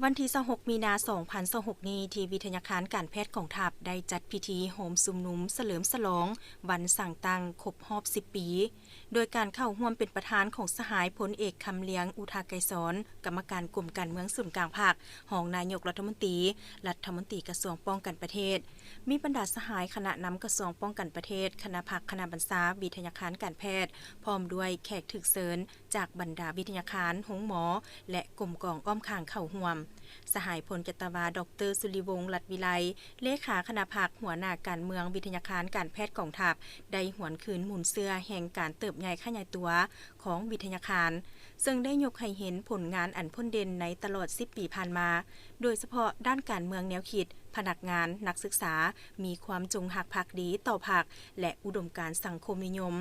ວັນທີຊາວຫົກ ມີນາ ສອງພັນຊາວຫົກນີ້ ທີ່ວິທະຍາຄານການແພດກອງທັບ ໄດ້ຈັດພິທີໂຮມຊຸມນຸມສະເຫຼີມສະຫຼອງວັນສ້າງຕັ້ງຄົບຮອບສິບປີ ໂດຍການເຂົ້າຮ່ວມເປັນປະທານຂອງສະຫາຍພົນເອກ ຄຳລຽງ ອຸທາໄກສອນ ກຳມະການກົມການເມືອງສູນກາງພັກ, ຮອງນາຍົກລັດຖະມົນຕີ, ລັດຖະມົນຕີກະຊວງປ້ອງກັນປະເທດ, ມີບັນດາສະຫາຍຄະນະນຳກະຊວງປ້ອງກັນປະເທດ, ຄະນະພັກ, ຄະນະບັນຊາ, ວິທະຍາຄານການແພດ, ພ້ອມດ້ວຍແຂກຖືກເຊີນຈາກບັນດາວິທະຍາຄານ, ໂຮງໝໍ ແລະ ກົມກອງອ້ອມຂ້າງເຂົ້າຮ່ວມ. ສະຫາຍພົນຈັດຕະວາ ດອກເຕີ ສຸລິວົງ ລັດວິໄລ ເລຂາຄະນະພັກ, ຫົວໜ້າການເມືອງ, ວິທະຍາຄານການແພດກອງທັບ ໄດ້ຫວນຄືນມູນເຊື້ອແຫ່ງການເຕີບໃຫຍ່ຂະຫຍາຍຕົວຂອງວິທະຍາຄານ, ເຊິ່ງໄດ້ຍົກໃຫ້ເຫັນຜົນງານອັນພົ້ນເດັ່ນໃນຕະຫຼອດສິບປີຜ່ານມາ, ໂດຍສະເພາະດ້ານການເມືອງແນວຄິດ, ພະນັກງານ, ນັກສຶກສາ ມີຄວາມຈົງຮັກພັກດີຕໍ່ພັກ ແລະ ອຸດົມການສັງຄົມນິຍົມ,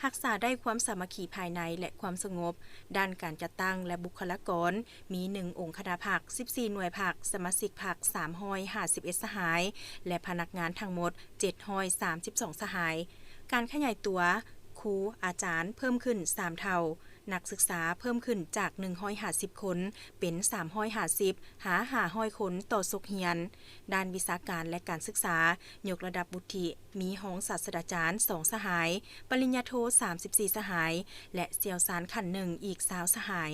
ຮັກສາໄດ້ຄວາມສາມັກຄີພາຍໃນ ແລະ ຄວາມສະຫງົບ. ດ້ານການຈັດຕັ້ງ ແລະ ບຸກຄະລາກອນ ມີໜຶ່ງອົງຄະນະພັກ, ສິບສີ່ໜ່ວຍພັກ, ສະມາຊິກພັກ ສາມຮ້ອຍຫ້າສິບເອັດສະຫາຍ ແລະ ພະນັກງານທັງໝົດ ເຈັດຮ້ອຍສາມສິບສອງສະຫາຍ. ການຂະຫຍາຍຕົວຄູອາຈານເພີ່ມຂຶ້ນສາມເທົ່າ, ນັກສຶກສາເພີ່ມຂຶ້ນຈາກໜຶ່ງຮ້ອຍຫ້າສິບຄົນ ເປັນສາມຮ້ອຍຫ້າສິບຫາຫ້າຮ້ອຍຄົນຕໍ່ສົກຮຽນ. ດ້ານວິຊາການ ແລະ ການສຶກສາ ຍົກລະດັບວຸດທິ ມີຮອງສາດສະດາຈານສອງສະຫາຍ, ປະລິນຍາໂທສາມສິບສີ່ສະຫາຍ ແລະ ຊ່ຽວຊານຂັ້ນໜຶ່ງອີກຊາວສະຫາຍ.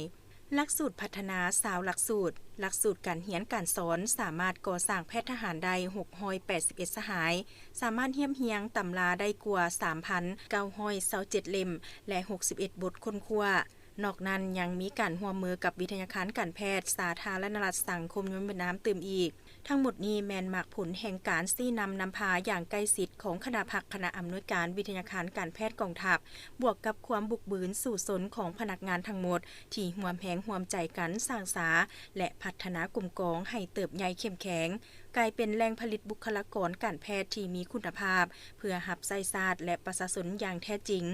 ຫຼັກສູດພັດທະນາຊາວຫຼັກສູດ, ຫຼັກສູດການຮຽນການສອນ ສາມາດກໍ່ສ້າງແພດທະຫານໄດ້ຫົກຮ້ອຍແປດສິບເອັດສະຫາຍ, ສາມາດຮຽບຮຽງຕຳລາໄດ້ກວ່າສາມພັນເກົ້າຮ້ອຍຊາວເຈັດເຫຼັ້ມ ແລະ ຫົກສິບເອັດບົດຄົ້ນຄວ້າ. ນອກນັ້ນຍັງມີການຮ່ວມມືກັບວິທະຍາຄານການແພດສາທາລະນະລັດສັງຄົມນິຍົມຫວຽດນາມຕື່ມອີກ. ທັງໝົດນີ້ແມ່ນໝາກຜົນແຫ່ງການຊີ້ນຳນຳພາຢ່າງໃກ້ຊິດຂອງຄະນະພັກຄະນະອຳນວຍການວິທະຍາຄານການແພດກອງທັບ, ບວກກັບຄວາມບຸກບືນສູ້ຊົນຂອງພະນັກງານທັງໝົດ ທີ່ຮ່ວມແຮງຮ່ວມໃຈກັນສ້າງສາ ແລະ ພັດທະນາກົມກອງໃຫ້ເຕີບໃຫຍ່ເຂັ້ມແຂງ, ກາຍເປັນແຫຼ່ງຜະລິດບຸກຄະລາກອນການແພດທີ່ມີຄຸນນະພາບ ເພື່ອຮັບໃຊ້ຊາດ ແລະ ປະຊາຊົນຢ່າງແທ້ຈິງ.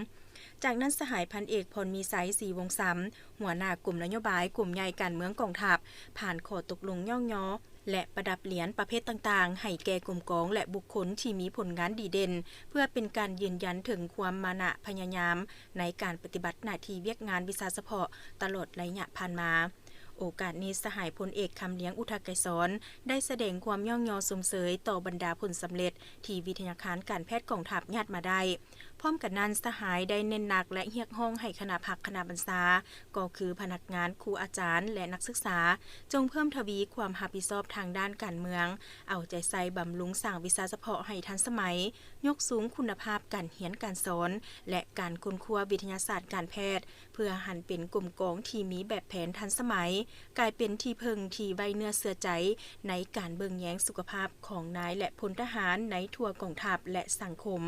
ຈາກນັ້ນ ສະຫາຍພັນເອກ ພອນມີໄຊ ສີວົງຊຳ ຫົວໜ້າກົມນະໂຍບາຍ ກົມໃຫຍ່ການເມືອງກອງທັບ ຜ່ານຂໍ້ຕົກລົງຍ້ອງຍໍ ແລະ ປະດັບຫຼຽນປະເພດຕ່າງໆ ໃຫ້ແກ່ກົມກອງ ແລະ ບຸກຄົນທີ່ມີຜົນງານດີເດັ່ນ ເພື່ອເປັນການຢືນຢັນເຖິງຄວາມມານະພະຍາຍາມໃນການປະຕິບັດໜ້າທີ່ວຽກງານວິຊາສະເພາະຕະຫຼອດໄລຍະຜ່ານມາ. ໂອກາດນີ້ ສະຫາຍພົນເອກ ຄຳລຽງ ອຸທະໄກສອນ ໄດ້ສະແດງຄວາມຍ້ອງຍໍຊົມເຊີຍຕໍ່ບັນດາຜົນສຳເລັດທີ່ວິທະຍາຄານການແພດກອງທັບຍາດມາໄດ້. ພ້ອມກັນນັ້ນ ສະຫາຍໄດ້ເນັ້ນໜັກ ແລະ ຮຽກຮ້ອງໃຫ້ຄະນະພັກຄະນະບັນຊາ ກໍຄືພະນັກງານ, ຄູອາຈານ ແລະ ນັກສຶກສາ ຈົ່ງເພີ່ມທະວີຄວາມຮັບຜິດຊອບທາງດ້ານການເມືອງ, ເອົາໃຈໃສ່ບຳລຸງສ້າງວິຊາສະເພາະໃຫ້ທັນສະໄໝ, ຍົກສູງຄຸນນະພາບການຮຽນການສອນ ແລະ ການຄົ້ນຄວ້າວິທະຍາສາດການແພດ ເພື່ອຫັນເປັນກົມກອງທີ່ມີແບບແຜນທັນສະໄໝ, ກາຍເປັນທີ່ເພິ່ງທີ່ໄວ້ເນື້ອເຊື່ອໃຈໃນການເບິ່ງແຍງສຸຂະພາບຂອງນາຍ ແລະ ພົນທະຫານໃນທົ່ວກອງທັບ ແລະ ສັງຄົມ.